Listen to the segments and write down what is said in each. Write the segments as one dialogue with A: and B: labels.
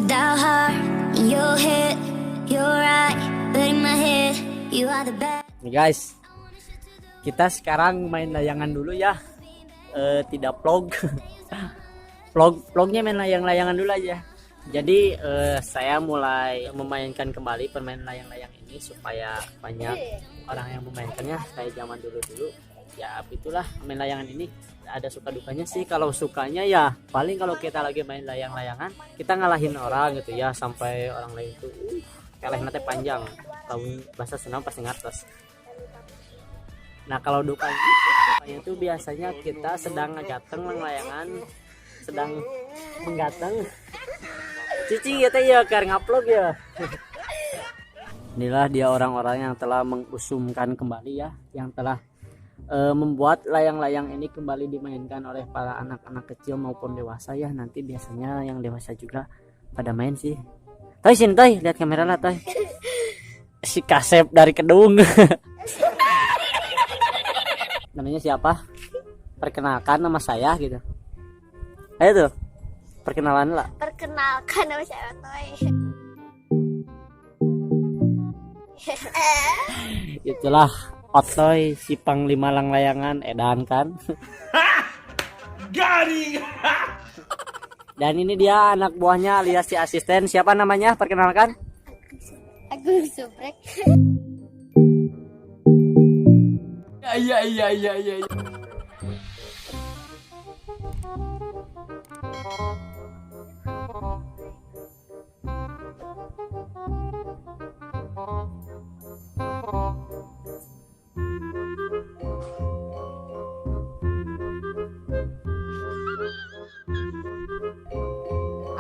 A: Without heart in your head, you're right, but in my head, you are the best.
B: Nih guys, kita sekarang main layangan dulu ya. Tidak vlog. Vlognya main layang-layangan dulu aja. Jadi saya mulai memainkan kembali permainan layang-layang ini supaya banyak orang yang memainkannya kayak zaman dulu-dulu. Ya itulah, main layangan ini ada suka dukanya sih. Kalau sukanya ya paling kalau kita lagi main layang-layangan kita ngalahin orang gitu ya, sampai orang lain tuh kalah nanti panjang. Tahun bahasa senang pasti ngatas. Nah kalau dukanya itu biasanya kita sedang ngegateng layangan, sedang menggateng cicing ya teh ya keur ngupload ya. Inilah dia orang-orang yang telah mengusumkan kembali ya, yang telah membuat layang-layang ini kembali dimainkan oleh para anak-anak kecil maupun dewasa ya. Nanti biasanya yang dewasa juga pada main sih. Toy, sini Toy, lihat kamera lah Toy. Si Kasep dari Kedung. Namanya siapa? Perkenalkan nama saya gitu. Ayo tuh. Perkenalan lah.
C: Perkenalkan, nama saya Toy.
B: Itulah Otoy si panglima lang layangan edan kan.
D: Garing.
B: Dan ini dia anak buahnya alias si asisten. Siapa namanya? Perkenalkan.
C: Agung Subrek.
D: Iya.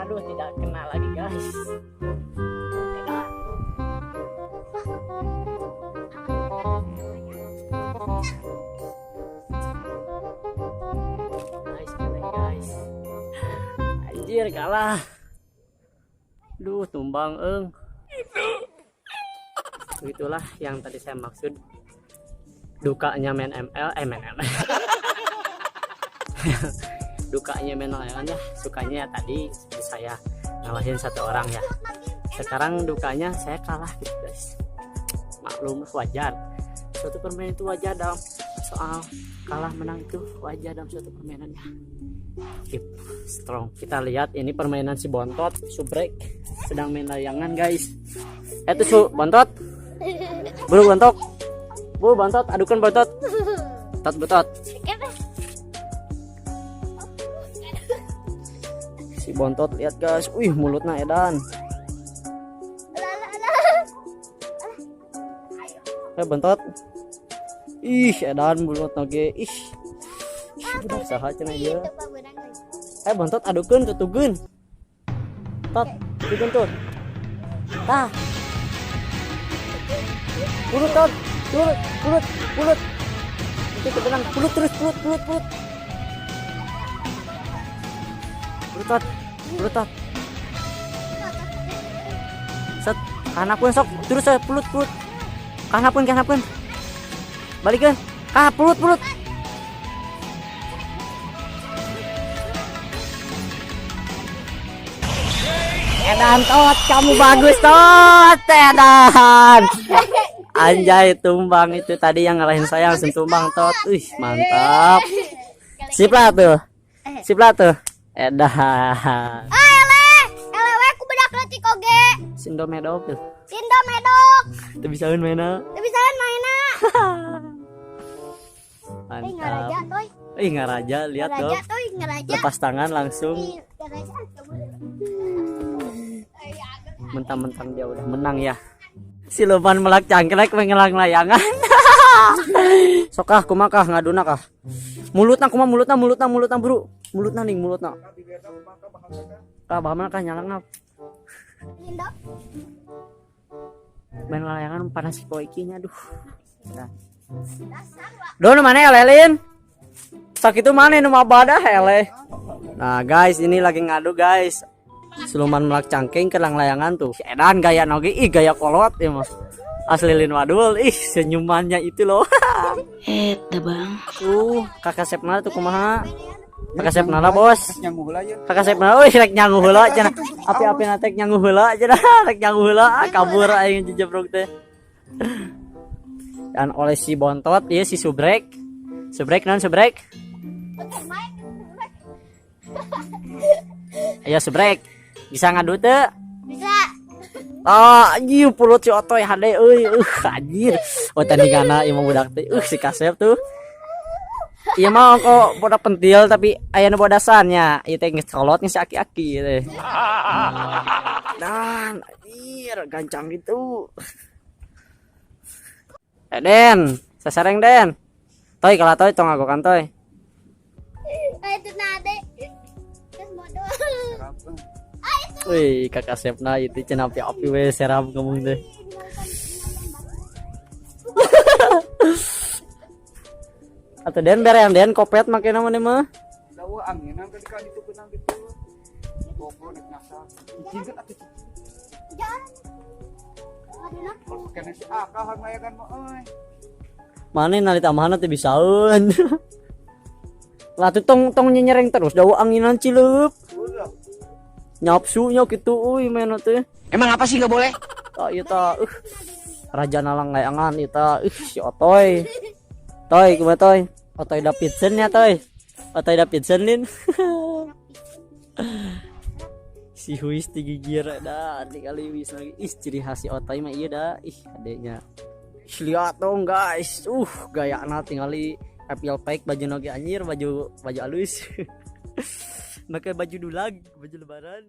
B: Aduh, tidak kena lagi guys. Guys, kena guys. Anjir kalah. Duh, tumbang eng. Begitulah yang tadi saya maksud. Dukanya main ML, main ML. Dukanya main layangan ya, sukanya ya tadi seperti saya ngalahin satu orang ya. Sekarang dukanya saya kalah gitu guys. Maklum, wajar. Suatu permainan itu wajar dalam soal kalah menang itu wajar dalam suatu permainan ya. Keep strong. Kita lihat ini permainan si Bontot Subrek sedang main layangan guys. Itu su Bontot. Buru Bontot. Bu Bontot, adukan Bontot. Tot betot. Si Bontot lihat guys. Wih, mulutnya edan. Bontot. Ih, edan mulutna ge. Ih. Budak saha cenah ieu? Bontot adukeun tutugeun. Tot, tutugeun tut. Tah. Pulut tot. Pulut, pulut, pulut. Itu kedenang, pulut terus, pulut, pulut, pulut. Pulut tot, pulut tot. Set, kanapun sok, terus saya pulut, pulut. Kanapun, kanapun. Balikeun. Kah, pulut, pulut. Edan tot, kamu bagus tot, edan. Anjay, tumbang itu tadi yang ngalahin saya langsung tumbang tot. Wih, mantap. Sip lah tuh. Sip lah tuh. Edan.
C: Ah, eleh. Eleh we ku bedak leutik oge.
B: Sindo medok tuh.
C: Sindo medok.
B: Teu bisaeun mainna.
C: Teu bisaeun mainna.
B: Mantap.
C: Ngaraja toy.
B: Ih, ngaraja, lihat
C: Ngaraja
B: dong.
C: toy, ngaraja.
B: Lepas tangan langsung.
C: Ih, ngaraja.
B: Mentang-mentang dia udah menang ya. Siluman melak cangklek mengelang layangan. Sok ah, kumaha kah ngaduna kah? Mulutna kumaha, mulutna, mulutna, mulutna bro. Mulutna ning, mulutna. Kah bahamna kah nyalangna.
C: Indo.
B: Main layangan panas si koikinya aduh. Nah. Dono mana ya lelin? Sakitu mana nu mabadah eleh. Nah guys, ini lagi ngadu guys. Siluman melak cangking ke layangan tuh. Edan gaya noge, ih gaya kolot ya mas. Asli lin wadul, ih senyumannya itu loh.
A: Eta bang.
B: Tuh, kakak sepna tuh kumaha. Kakasep nala bos.
D: Nyangu heula ya.
B: Kakasep nala euy rek nyangu heula cenah. Api-api na teh nyangu heula cenah, rek nyangu heula ah, kabur aing jejebruk teh. Dan oleh si bontot ieu si subrek. Subrek naon subrek? Ayo subrek. Bisa ngadu teu?
C: Bisa.
B: Ah, anjir pulut si Otoy hade euy. Anjir. Oh tandinganna ieu mah budak teh. Si Kasep tuh. Iya mah kok bodak pentil tapi aya nu bodasannya. Ieu teh geus kolot geus aki-aki ieu teh. Dan anjir gancang gitu. Eh Den, sasareng Den. Toy kalah toy tong agokan toy.
C: Itu nade. Terus bodoh.
B: Wih, kakak Sepna itu cenah api-api we seram ngomong teh. Atau Den berean Den kopet make nama mah.
D: Dawa anginan kan ka ditu benang gitu. Goblok nek nyasar. Cicing atuh cicing.
C: Jangan. Aduh, nak.
D: Kena si akal layangan mah euy.
B: Mana nali tambahan teh bisaeun. Lah tuh tong tong nyereng terus dawa anginan cileup.
D: Ulah.
B: Nyapsunya gitu euy main teh.
E: Emang apa sih nggak boleh?
B: Tah ieu tah raja nalang layangan ieu tah si Otoy. Toy kumaha Toy? Otoy Davidson ya Toy. Otoy Davidson lin. Si Huis digigir dah kali wis lagi. Ih ciri khas si Otoy mah ieu dah. Ih adeknya. Ih, lihat dong guys. Gayana tingali Apple Pack baju noge anjir, baju baju alus. Make baju dulag, baju lebaran.